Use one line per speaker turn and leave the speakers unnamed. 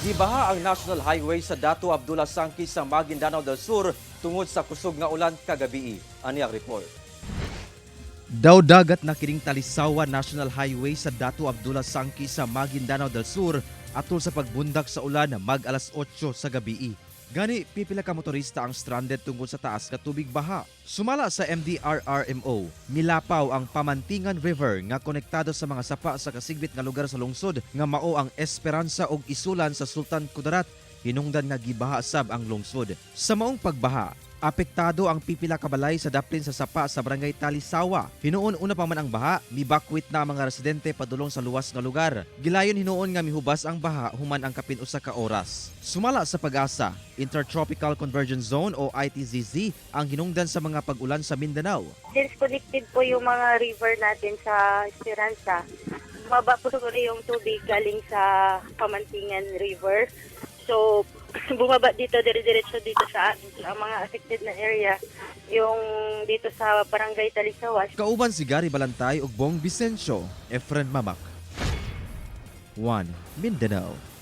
Gibaha ang National Highway sa Datu Abdullah Sangki sa Maguindanao del Sur tungod sa kusog nga ulan kagabii. Ani ang report. Daw dagat na kining Talisawa National Highway sa Datu Abdullah Sangki sa Maguindanao del Sur atol sa pagbundak sa ulan mag alas 8 sa gabii. Gani pipila ka motorista ang stranded tungod sa taas nga tubig baha. Sumala sa MDRRMO, milapaw ang Pamantingan River nga konektado sa mga sapa sa kasigbit nga lugar sa lungsod nga mao ang Esperanza ug Isulan sa Sultan Kudarat, hinungdan nga gibaha sab ang lungsod. Sa maong pagbaha, apektado ang pipila ka balay sa daplin sa sapa sa barangay Talisawa. Hinuon una pa man ang baha, mibakwit na ang mga residente padulong sa luwas nga lugar. Gilayon hinuon nga mihubas ang baha human ang kapin usa ka oras. Sumala sa PAGASA, Intertropical Convergence Zone o ITCZ ang hinungdan sa mga pag-ulan sa Mindanao.
Since connected po yung mga river natin sa Esperanza, bumaba po siguro yung tubig galing sa Pamantingan River. So, bumaba dito, dire-diretso dito sa amin. So, ang mga affected na area, yung dito sa Barangay Talisawa.
Kauban si Gary Balantay ug Bong Vicencio, Efren Mamak. 1 Mindanao.